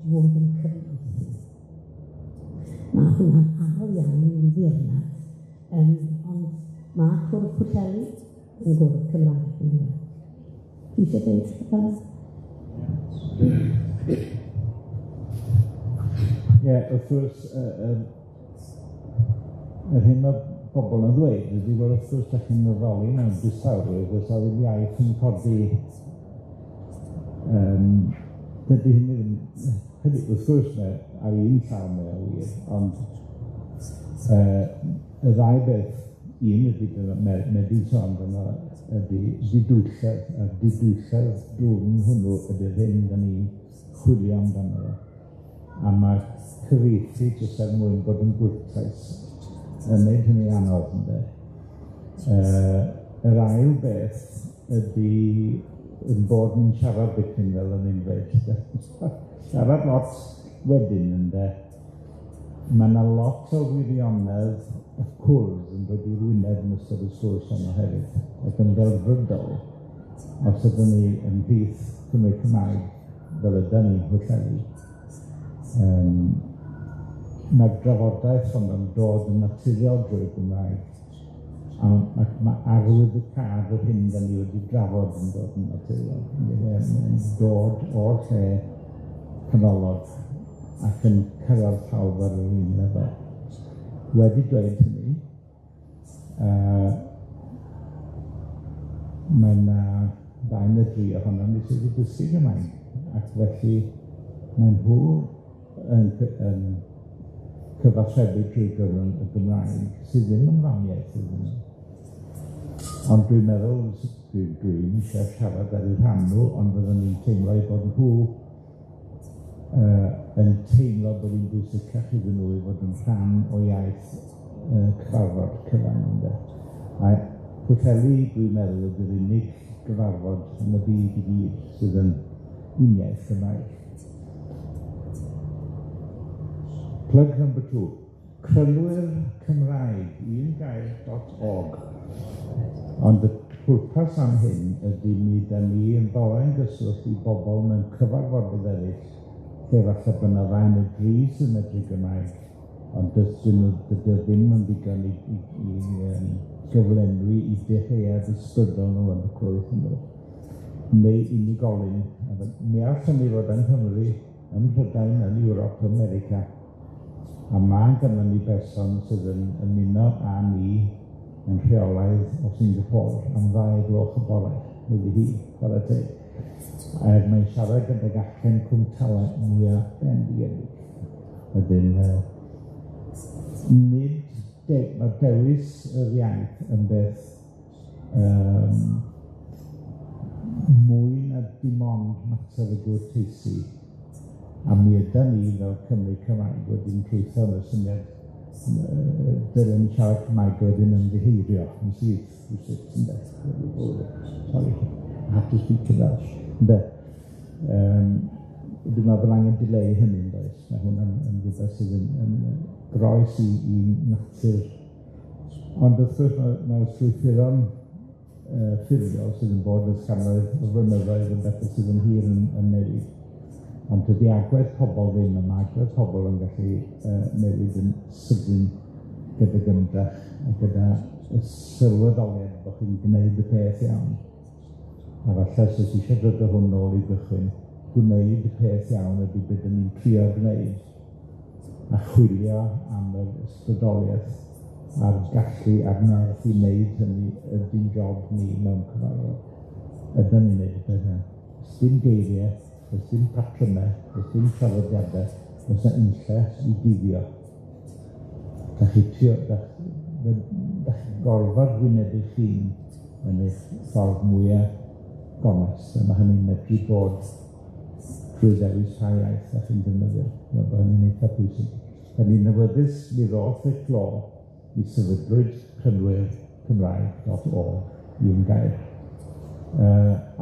fod yn cyfieithu. Mae hwnna'n anodd iawn i'w ddirnad, ond mae Cwrdd Pwllheli yn gwrdd Cymraeg yn dweud. Ti eisiau dweud rhywbeth? Ie, wrth gwrs, yr hyn mae bobl yn ddweud ydy, wel, wrth gwrs, dach chi'n addoli mewn distawrwydd, oes 'na ddim iaith yn codi. Dydy hynny ddim, hynny, wrth gwrs, mae ar un llaw mae o wir, ond y ddau beth, un ydy, mae di sôn amdano ydy didwylledd, a'r didwylledd dwfn hwnnw ydy'r hyn da ni'n chwilio amdano fo. A mae cyfieithu jyst er mwyn bod yn gwrtais yn neud hynny anodd, ynde. Yr ail beth ydy yn bod ni'n siarad dipyn fel o'n i'n dweud. Siarad lot wedyn, ynde. Mae yna lot o wirionedd y cwrdd yn dod i'r wyneb yn ystod y sgwrs yma hefyd, ac yn ddelfrydol, os ydyn ni ymhlith Cymry Cymraeg fel ydyn ni Pwllheli, mae'r drafodaeth honno'n dod yn naturiol drwy'r Gymraeg, a mae arwyddocâd yr hyn dan ni wedi drafod yn dod yn naturiol. Mae'n dod o'r lle canolog ac yn cyrraedd pawb ar yr un lefel. Wedi dweud hynny, mae yna ddau neu dri ohonom ni sydd wedi dysgu Gymraeg, ac felly mae nhw yn cyfathrebu drwy gyfrwng y Gymraeg, sydd ddim yn famiaith iddyn nhw. Ond dwi'n meddwl, dwi'n eisiau siarad ar eu rhan nhw, ond fyddwn ni'n teimlo eu bod nhw yn teimlo bod hi'n bwysicach iddyn nhw i fod yn rhan o iaith cyfarfod cyfan, ynde. A Pwllheli, dwi'n meddwl, ydy'r unig gyfarfod yn y byd i gyd sydd yn uniaith Gymraeg. Plug number 2, Crynwyr Cymraeg, ungair.org. Ond y pwrpas am hyn ydy mi da ni yn ddolen gyswllt i bobl mewn cyfarfodydd eraill, lle falle bod yna ddau neu dri sy'n medru Gymraeg, ond dydy o ddim yn ddigon i gyflenwi i dyhead ysbrydol nhw yn y cwrdd hwnnw, neu unigolyn. Mi all hynny fod yng Nghymru, ym Mhrydain, yn Ewrop, America, a ma' gynnon ni berson sydd yn ymuno â ni yn rheolaidd o Singapore am 2 gloch y bore, iddi hi, chwarae teg. Er mae'n siarad gydag acen Cwm Tawe mwyaf bendigedig. Wedyn, mae dewis yr iaith yn beth mwy na dim ond mater o gwrteisi. A mi ydan ni fel Cymry Cymraeg wedi'n trwytho yn y syniad dylen ni siarad Cymraeg wedyn ymddiheurio yn syth, rywsut, ynde? Sori. have to speak in Welsh, ynde? Dwi'n meddwl bod angen dileu hynny, yn does? Mae hwnna'n yn rhywbeth sydd yn groes i natur. Ond wrth gwrs ma' strwythuron ffurfiol sydd yn bod ers cannoedd o flynyddoedd yn bethau sydd yn hir yn newid. Ond dydy agwedd pobl ddim, a ma' agwedd pobl yn gallu newid yn sydyn gydag ymdrech a gyda y sylweddoliad bod chi'n gwneud y peth iawn. A falle os oes eisiau dod â hwn nôl i gychwyn, gwneud y peth iawn ydy beth 'dan ni'n trio gwneud, a chwilio am yr ysbrydoliaeth a'r gallu a'r nerth i wneud hynny ydy'n job ni mewn cyfarfod. Ydyn ni'n wneud y peth iawn. Does dim geiriau, does dim patrymau, does dim traddodiadau, does 'na unlle i guddio. Dach chi trio, dach chi'n gorfod wynebu chi'n yn eich ffordd mwyaf gonest, a ma' hynny'n medru bod drwy ddewis pa iaith dach chi'n defnyddio. Dwi'n meddwl bod hynny'n eitha pwysig. Da ni'n awyddus mi ddoth y clo i sefydlwyd Crynwyr Cymraeg.org un gair.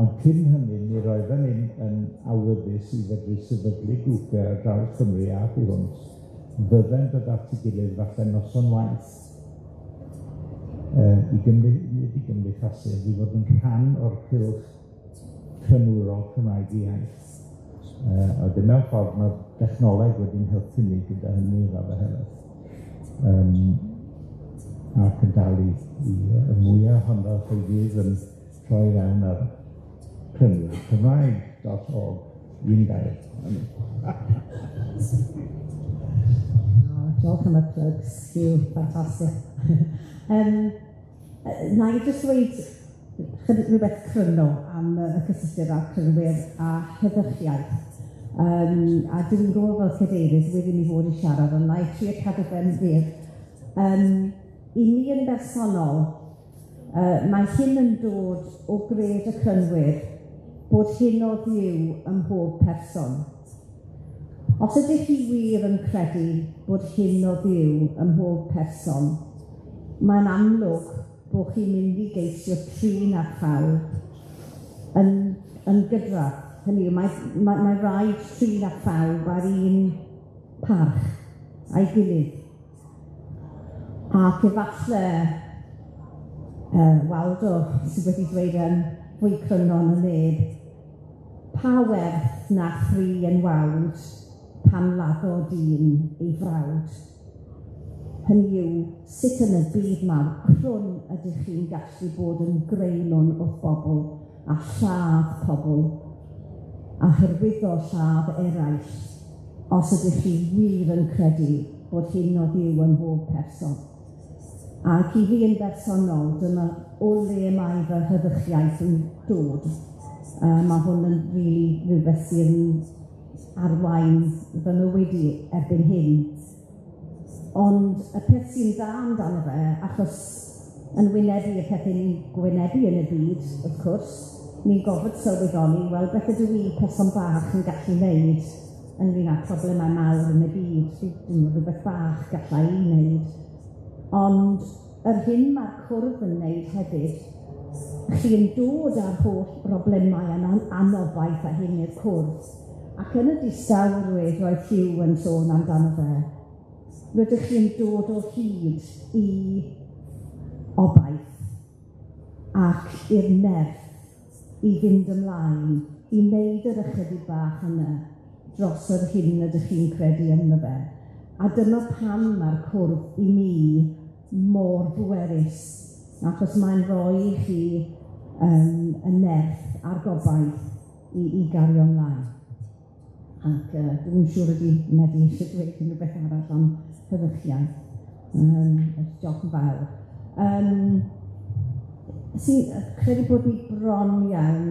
Ond cyn hynny, mi roedden ni'n yn awyddus i fedru sefydlu grwpiau ar draws Cymru a thu hwnt, fydden dod at ei gilydd falle noson waith i gymryd, nid i gymdeithasu, ond i fod yn rhan o'r cylch crynwrol Cymraeg i iaith. A wedyn mewn ffordd ma'r dechnoleg wedi'n helpu ni gyda hynny i raddau helaeth. Ac yn dal i y mwyaf ohono chi fydd yn troi fewn ar Crynwyr Cymraeg.org, un gair. Oh, diolch am y plugs, Huw, ffantastig. Na i jyst dweud chydig rhywbeth cryno am y cysylltiad â'r Crynwyr a heddychiaeth. A dwi'n gwybod fel cadeirydd wedi mi fod i siarad, ond na i trio cadw fe'n fyr. I mi yn bersonol, mae hyn yn dod o gred y Crynwyr bod hyn o Dduw ym mhob person. Os ydych chi wir yn credu bod hyn o Dduw ym mhob person, mae'n amlwg bod chi'n mynd i geisio trin a phawb yn gydradd. Hynny yw, mae rhaid trin a phawb ar un parch a'i gilydd. Ac efallai Waldo sydd wedi dweud yn fwy cryno na neb, pa werth na thri yn wawd pan laddo dyn ei frawd? Hynny yw, sut yn y byd mawr crwn ydych chi'n gallu bod yn greulon wrth bobl a lladd pobl a hyrwyddo lladd eraill os ydych chi wir yn credu bod hyn o Dduw ym mhob person? Ac i fi yn bersonol, dyma o le mae fy heddychiaeth yn dod. Mae hwn yn rili rhywbeth sydd yn arwain fy mywyd i erbyn hyn. Ond y peth sy'n dda amdano fe, achos yn wynebu y pethau ni'n gwynebu yn y byd, wrth cwrs, ni'n gorfod sylweddoli, wel, beth ydw i, person bach, yn gallu wneud ynglyn â problemau mawr yn y byd, dim rhywbeth bach gallai i wneud. Ond yr hyn mae'r cwrdd yn wneud hefyd, chi'n dod â'r holl broblemau a'n anobaith a hyn i'r cwrdd, ac yn y distawrwydd roedd Huw yn sôn amdano fe, rydych chi'n dod o hyd i obaith ac i'r nerth i fynd ymlaen, i wneud yr ychydig bach yna dros yr hyn ydych chi'n credu ynddo fe. A dyma pam mae'r cwrdd i mi mor bwerus, achos mae'n rhoi i chi y nerth a'r gobaith i gario ymlaen. Ac dwi'n siŵr ydi Medi eisiau dweud unrhyw beth arall am heddychiaeth. Diolch yn fawr. Sy'n credu bod ni bron iawn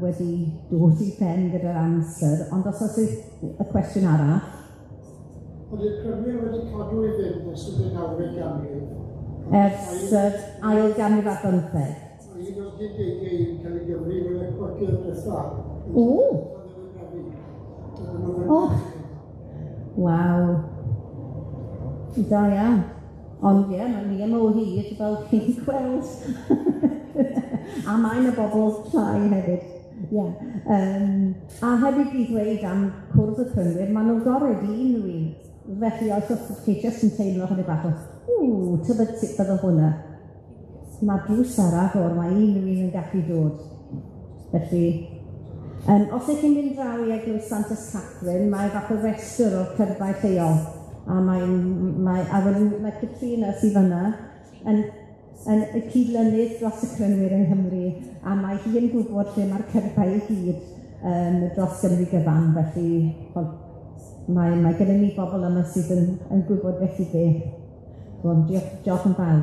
wedi dod i ben gyda'r amser, ond os oes y cwestiwn arall. Ydy'r Crynwyr wedi cadw i fynd ers y 19fed ganrif? Ers yr ail ganrif ar bymtheg. A un o'r 11 yn cael ei gyfri fel y cwacer diwetha. O! O! Waw. Da iawn. Ond ie, mae ni yma o hyd, fel chi'n gweld. A mae 'na bobl llai hefyd. Ie. A hefyd i ddweud am Cwrdd y Crynwyr, maen nhw'n agored i unrhyw un. Felly os ydych chi jyst yn teimlo chydig bach o, ww, tybed sut bydde hwnna. Mae drws ar agor, mae unrhyw un yn gallu dod. Felly, os ydych chi'n mynd draw i Eglwys Santes Catherine, mae fath o restr o'r cyrddau lleol. A mae Katrina sydd fyna yn y cydlynydd dros y Crynwyr yng Nghymru, a mae hi yn gwybod lle mae'r cyrddau i gyd dros Gymru gyfan, felly mae gennym ni bobl yma sydd yn gwybod beth i beth. Wel, diolch yn fawr.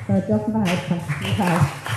Diolch yn fawr. Diolch yn fawr.